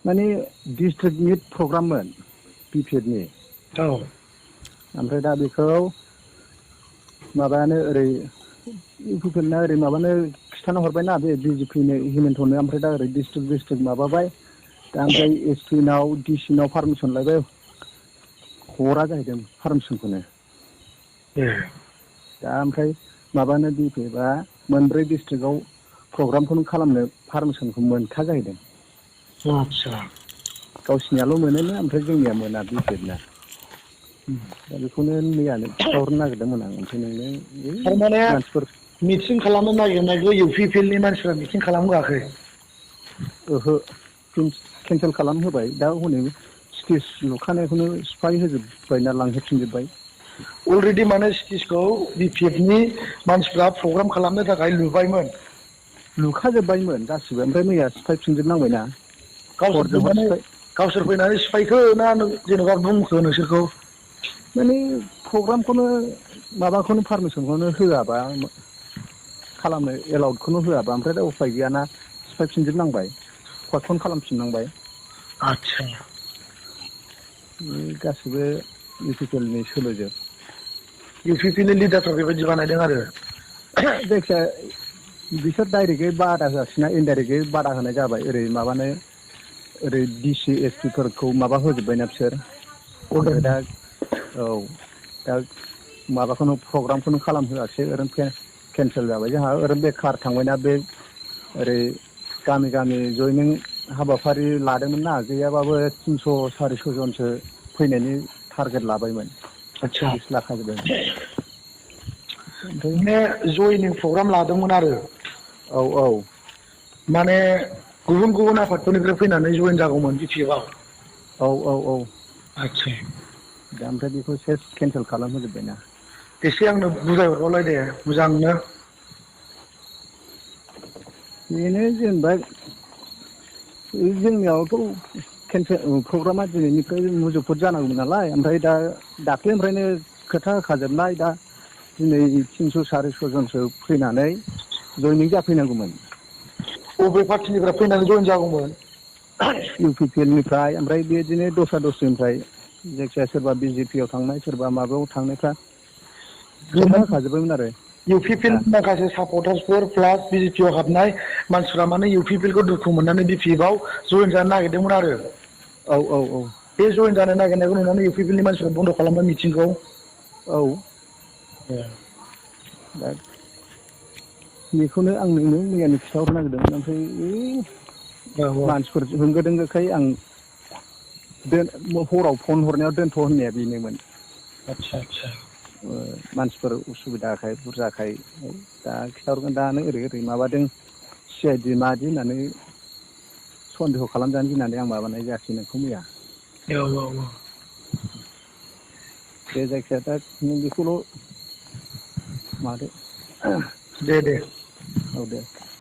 माने डिस्ट्रिक्ट मिट प्रग्राममोन BPF-नि ओमफ्राय दा बेखौ माबायानो ओरै UPPL-ना ओरै माबानो खिथाना हरबायना बे BJP-नो हिमन्तनो ओमफ्राय दा ओरै डिस्ट्रिक्ट माबाबाय दा ओमफ्राय SP-नाव DC-नाव पारमिसन लायबाय हरा जाहैदों पारमिसनखौनो दा ओमफ्राय माबानो BPF-आ मोनब्रै डिस्ट्रिक्टआव प्रग्रामखौनो खालामनो पारमिसनखौ मोनखा जाहैदों आच्छा गावसिनियाल' मोनोनो ओमफ्राय जोंनिया मोना BPF-ना दा बेखौनो मैयानो खिथाहरनो नागिरदोंमोन आं ओमफ्राय नोंनो थारमाने मानसिफोर मिटिं खालामनो नागिरनायखौ UPPL-नि मानसिफ्रा मिटिं खालामहोआखै ओहो केन्सेल खालामहोबाय दा हनै स्टेज लुखानायखौनो सिफाय होजोब्बायना लांहोफिनजोब्बाय अलरेडि माने स्टेजखौ BPF-नि मानसिफ्रा प्रग्राम खालामनो थाखाय लुबायमोन लुखाजोब्बायमोन गासिबो ओमफ्राय मैया सिफायफिनजोबनांबायना गावसोर फैनानै सिफायखो ना जेनेबा बुंखो नोंसोरखौ माने प्रग्रामखौनो माबाखौनो पारमिसनखौनो होआबा खालामनो एलाउडखौनो होआबा ओमफ्राय दा उफाय गैयाना सिफायफिनजोबनांबाय पस्टपन खालामफिननांबाय आच्छा गासिबो UPPL-नि सोलोजोब UPPL-नि लिडारफ्रा बेबायदि बानायदों आरो जायखिया बिसोर डाइरेक्टयै बादा होआसैना इनडाइरेक्टयै बादा होनाय जाबाय ओरै माबानो ओरै DC SP-फोरखौ माबा होजोब्बायना बिसोर ओमफ्राय दा दा माबाखौनो प्रग्रामखौनो खालामहोआसै ओरैनो केन्सेल जाबाय जोंहा ओरैनो बेखार थांबायना बे ओरै गामि गामि जयनिं हाबाफारि लादोंमोन ना गैयाबाबो 300-400 जनसो फैनायनि टारगेट लाबायमोन आच्छा लिस्ट लाखाजोब्बायमोन ओमफ्राय माने जयनिं प्रग्राम लादोंमोन आरो औ माने गुबुन गुबुन आफादफोरनिफ्राय फैनानै जयेन जागौमोन BPF-आव औ आच्छा दा ओमफ्राय बेखौ सेस केन्सेल खालामहोजोब्बायना एसे आंनो बुजायहरबावलाय दे मोजांनो बेनो जेनेबा जोंनियावथ' प्रग्रामा दिनैनिफ्राय मुजुफुत जानांगौमोन नालाय ओमफ्राय दा दाख्लैनिफ्रायनो खोथा होखाजोबनाय दा दिनै 300-400 जनसो फैनानै जयनिं जाफैनांगौमोन बबे पार्टिनिफ्राय फैनानै जयेन जागौमोन UPPL-निफ्राय ओमफ्राय बेदिनो दस्रा-दस्रिनिफ्राय जायखिजाया सोरबा BJP-आव थांनाय सोरबा माबायाव थांनायफ्रा खोथा होखाजोब्बायमोन आरो UPPL-नि माखासे सापर्टार्सफोर प्लास BJP-आव हाबनाय मानसिफ्रा माने UPPL-खौ दुखु मोननानै BPF-आव जयेन जानो नागिरदोंमोन आरो औ बे जयेन जानो नागिरनायखौ नुनानै UPPL-नि मानसिफ्रा बन्द' खालामबाय मिटिंखौ औ दा बेखौनो आं नोंनो मैयानो खिन्थाहरनो नागिरदोंमोन ओमफ्राय मानसिफोर होंगो दोंगोखाय आं हराव फन हरनायाव दोनथ' होननाया बेनोमोन आच्छा मानसिफोर उसुबिदाखाय बुरजाखाय दा खिन्थाहरगोन दानो ओरै माबादों CID मादि होननानै सन्देह खालामजानो गिनानै आं माबानाय जायासै नोंखौ मैया औ दे जायखिया दा नों बेखौल' मादो दे औ दे